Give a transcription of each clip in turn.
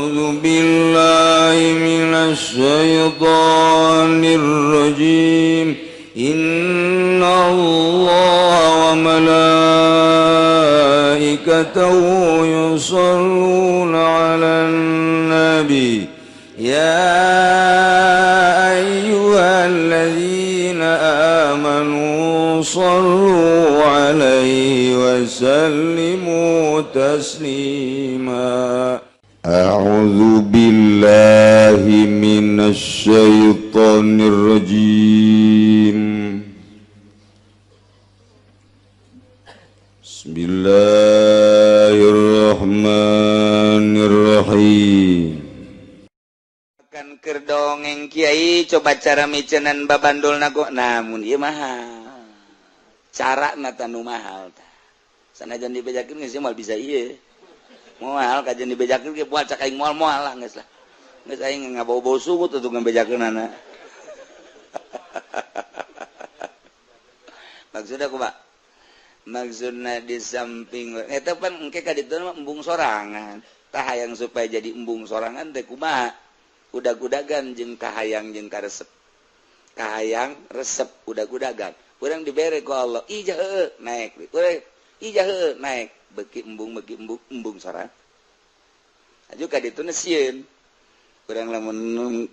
أعوذ بالله من الشيطان الرجيم إن الله وملائكته يصلون على النبي يا أيها الذين آمنوا صلوا عليه وسلموا تسليما. أعوذ بالله من الشيطان الرجيم. بسم الله الرحمن الرحيم. Kan keur dongeng kiai coba cara micenan babandolna kok namun ieu mahal. Carana tah nu mahal tah. Sanajan dibejakeun geus moal bisa ieu. Moal kajian dibejakeun ge moal cak aing moal-moal lah geus lah. Geus aing ngabau-bau sungut atuh ngabejakeunana. Maksudna kumaha? Maksudna di samping eta pan engke ka ditu mah embung sorangan. Tah hayang supaya jadi embung sorangan teh kumaha? Udag-udagan jeung kahayang jeung karesep. Kahayang resep udag-udagan. Urang dibere ku Allah, ijah heueuh naek. Urang ijah heueuh naek. Beki embung embung sorangan. Aju ka ditu sieun. Urang lamun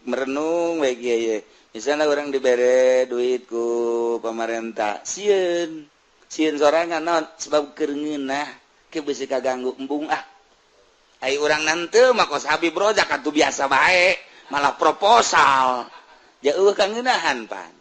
merenung we kieu. Misalna urang dibere duit ku pamarentah, sieun. Sieun sorangan naon sebab keur ngeunah ke beusi kaganggu embung ah. Ai urang nanteu mah kos Habib Rozak atuh biasa bae, malah proposal. Jauh kangeunahan pan.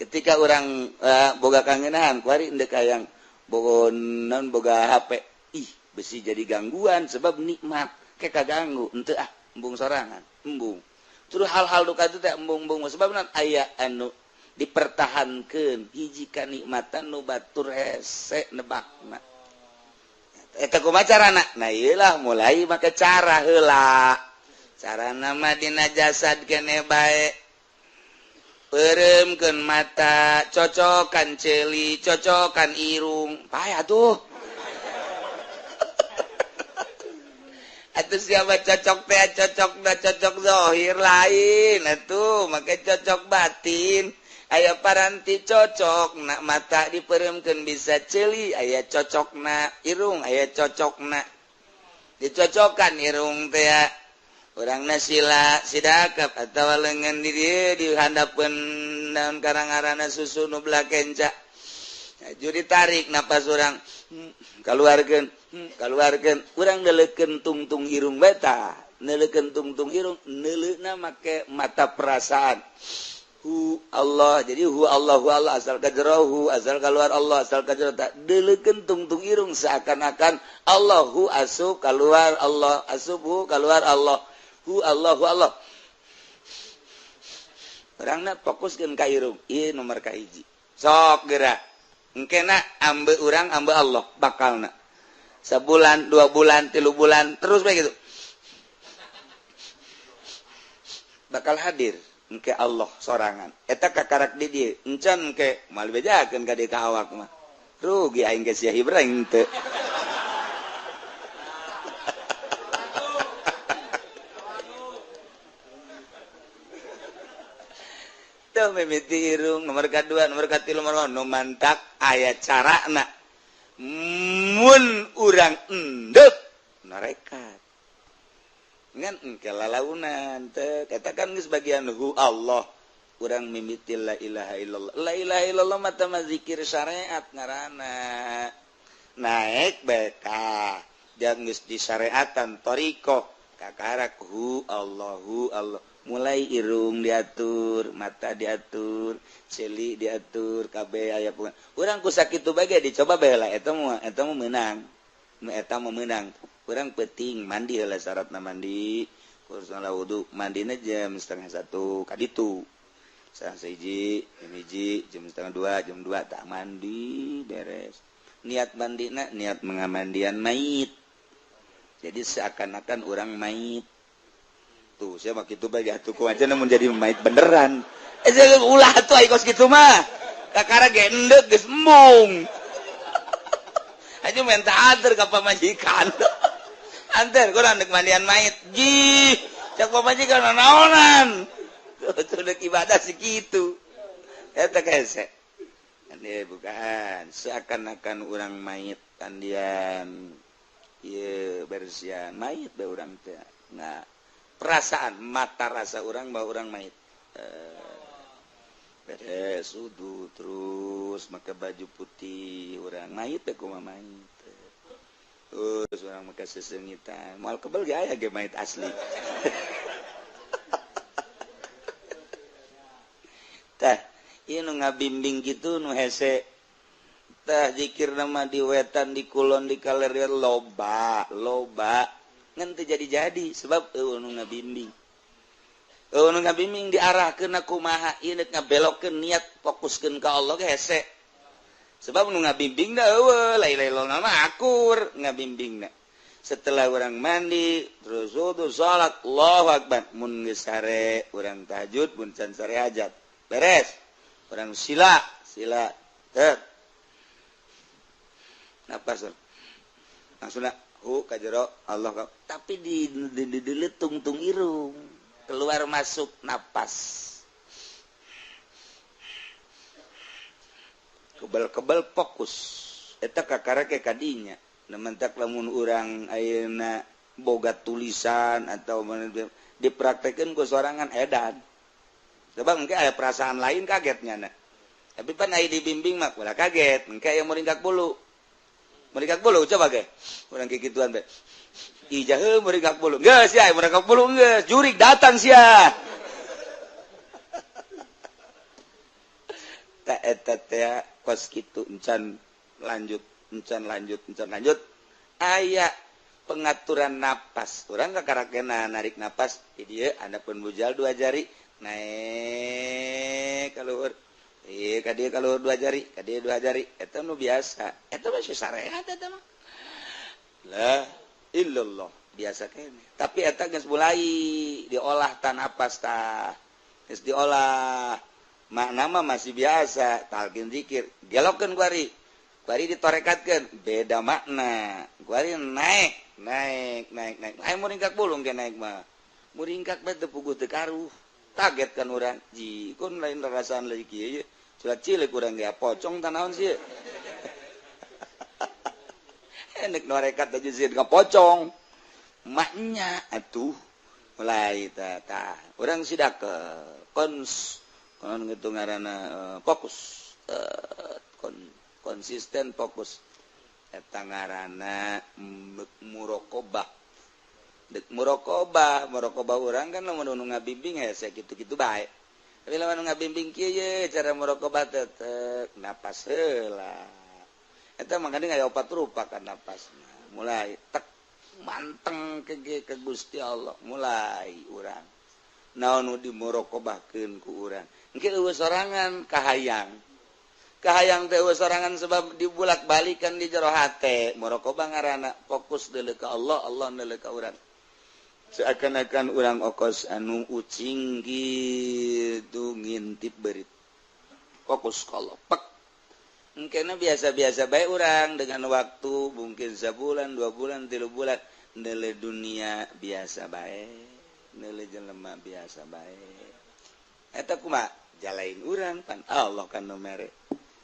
Ketika urang boga kangeunahan kuari endek hayang boga naon boga HP, ih besi jadi gangguan sebab nikmat ke kaganggu henteu ah embung sorangan embung. Terus hal-hal duka itu teh embung-embung sebab naon aya anu dipertahankeun hiji kanikmatan nu batur hese nebakna. Eta kumaha carana? Nah ieu lah mulai make cara heula. Carana mah dina jasad keneh bae. Peureumkeun mata, cocokan ceuli, cocokan irung. Pae atuh. Atuh siapa cocok teh cocok da cocok zahir lain atuh make cocok batin. Aya paranti cocok nak mata dipereumkeun bisa ceuli, aya cocokna irung, aya cocokna. Dicocokan irung teh urangna sila sidakap atawa leungeun di dieu di handapeun naon karang-arana susu nu belah kenca. Aju ditarik napas urang, kaluarkeun, kaluarkeun. Urang neuleukeun tungtung irung bae tah, neuleukeun tungtung irung, neuleuna make mata perasaan. Hu Allah, jadi hu Allah, hu Allah asal kajero, asal keluar Allah, asal kajero tak deleukeun tungtung irung seakan-akan Allah hu asup keluar Allah, asup hu keluar Allah, hu Allah, hu Allah. Urangna fokuskeun ka irung, ieu nomor ka hiji. Sok geura. Engkena ambe urang ambe Allah bakalna. Sebulan, 2 bulan, 3 bulan terus bae gitu. Bakal hadir engke Allah sorangan. Eta kakarak di dieu, encan engke moal bejakeun ka dieu ka awak mah. Rugi aing ge sia Ibrahim teu. Teu mimiti irung nomor kadua, nomor katilu, nomor nu mantak aya carana. Mun urang endeup narekat. Ngan engke lalaunan teh katakan geus bagian hu Allah urang mimiti la ilaha illallah. La ilaha illallah mah teh zikir syariat ngaranna. Naek bae ka jeung geus disyariatan thariqah kakarak hu Allah hu Allah. Mulai irung diatur, mata diatur, ceuli diatur, kabeh aya pungan. Urang ku sakitu bae ge dicoba bae lah eta mah meunang. Eta mah meunang. Kurang penting mandi heula syaratna mandi kurang wudu mandina jam 12:30 kaditu 12:30 jam 1 jam 1:30 jam 2 tak mandi beres niat mandina niat mengamandian mayit jadi seakan-akan orang mayit tuh saya mah kitu bae atuh ku aja namun jadi mayit beneran ulah atuh ai kos kitu mah kakara gendek geus embung aja minta atur ka pamajikan. Anter kurang dek mandian mayit. Jih, cak pamajikan naonan. Tuh dek ibadah segitu. Eta hese. Dia bukaan seakan-akan urang mayit mandian ieu bersihan mayit bae urang teh. Nah, perasaan mata rasa urang bahwa urang mayit. Beres wudu terus make baju putih urang mayit teh kumaha mayit. Terus urang make sesengitan moal kebel ge aya ge mayit asli. Tah ieu nu ngabimbing kitu nu hese. Tah zikir nama di wetan di kulon di kaler loba loba ngan teu jadi-jadi sebab eueuh nu ngabimbing. Nu ngabimbing diarahkeun kumaha ieu deuk ngabelokkeun niat fokuskeun ka Allah ge hese. Sebab nu ngabimbing da eueuh la ilaha illallah mah akur ngabimbingna. Setelah urang mandi terus wudu salat Allahu akbar mun geus sare urang tahajud mun can sare hajat. Beres. Urang sila sila teu. Napas langsung hu ka jero Allah tapi di tungtung irung. Keluar masuk napas kebal-kebal fokus eta kakara ke kadinya nementak lamun urang ayeuna boga tulisan atau dipraktekeun ku sorangan edan sebab engke aya perasaan lain kagetnya na tapi pan aya dibimbing mah ulah kaget engke aya muringkak bulu coba ge urang kikituan bae. Ijah meringkak bulu. Geus sia, meringkak bulu geus. Jurik datang sia. Ta eta teh kos kitu encan lanjut, encan lanjut, encan lanjut. Aya pengaturan napas. Urang kakarakena narik napas di dieu andapun bujal dua jari naik ka luhur. Ieu ka dieu ka luhur dua jari, ka dieu dua jari. Eta nu biasa. Eta mah sarehat eta mah. Lah illallah biasa kene tapi eta geus mulai diolah tan napas tah geus diolah makna mah masih biasa talqin zikir gelokkeun kuari kuari ditorekatkeun beda makna kuari naik naik naik naik aya muringkak bulung ge naik mah muringkak bae teu puguh teu karuh kaget kan urang ji kun lain rasaan lagi kieu ye culak cilik urang ge pocong tanaon sih. Enek norekat aja sih pocong maknya atuh mulai tata orang sidak ke kons kon gitu ngaranna fokus konsisten fokus eta ngaranna muraqabah dek muraqabah muraqabah urang kan lamun nu ngabimbing hese kitu-kitu bae tapi lamun ngabimbing kieu ye cara muraqabah teh napas heula. Eta makanya aya opat rupa kan napasna. Mulai tek manteng ke Gusti Allah mulai urang. Naon nu dimuraqabahkeun ku urang. Engke eueuh sorangan kahayang. Kahayang teh eueuh sorangan sebab dibulak-balikan di jero hate. Muraqabah ngaranna fokus deuleu ka Allah, Allah deuleu ka urang. Seakan-akan urang okos anu ucing kitu ngintip beurit. Fokus ka Allah. Pek. Mungkin biasa-biasa baik orang dengan waktu mungkin sebulan, 2 bulan, 3 bulan nele dunia biasa baik, nele jelema biasa baik. Eta kumaha jalain urang pan Allah kan nu mere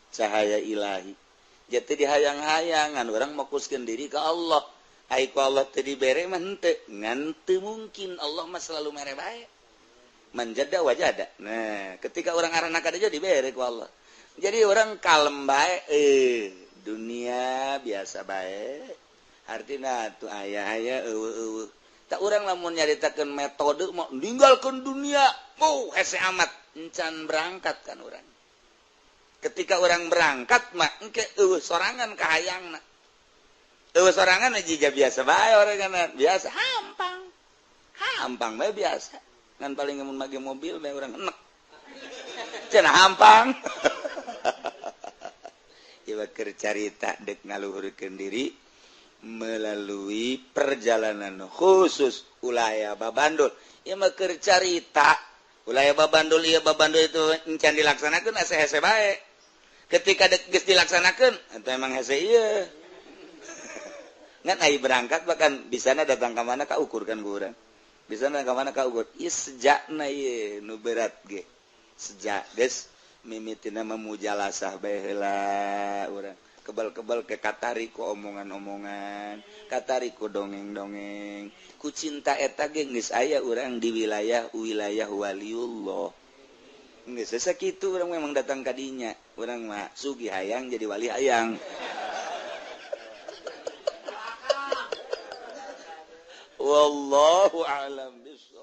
cahaya ilahi. Jadi dihayang-hayangan urang fokuskeun diri ka Allah. Ai ku Allah teu dibere mah henteu, ngan teu mungkin Allah mah selalu mere bae. Manjada wajada. Nah, ketika urang arana ka dieu dibere ku Allah. Jadi orang kalem bae, dunia biasa bae. Artinya tuh ayah-ayah eueuh. Tak urang lamun nyaritakeun metode mau ninggalkeun dunia, oh hese amat encan berangkat kan urang. Ketika orang berangkat mah engke eueuh sorangan kahayangna. Eueuh sorangan jiga biasa bae orang kan biasa hampang. Hampang bae biasa. Ngan paling mun make mobil bae urang enek. Cenah hampang. Ieu keur carita dek ngaluhurkeun diri melalui perjalanan khusus ulaya Babandul. Ieu mah keur carita ulaya Babandul, ieu Babandul itu encan dilaksanakeun asa hese bae. Ketika geus dilaksanakeun eta emang hese ieu. Ngan ai berangkat bahkan bisana datang ka mana ka ukur kan ku urang. Bisa datang ka mana ka ukur. Ieu sejakna ieu nu berat ge. Sejak geus mimitina memujalasah bae heula urang. Kebal-kebal ke katari ku omongan-omongan, katari ku dongeng-dongeng. Ku cinta eta ge geus aya urang di wilayah-wilayah waliullah. Geus sakitu urang memang datang ka dinya. Urang mah sugih hayang jadi wali hayang. Wallahu a'lam bishawab.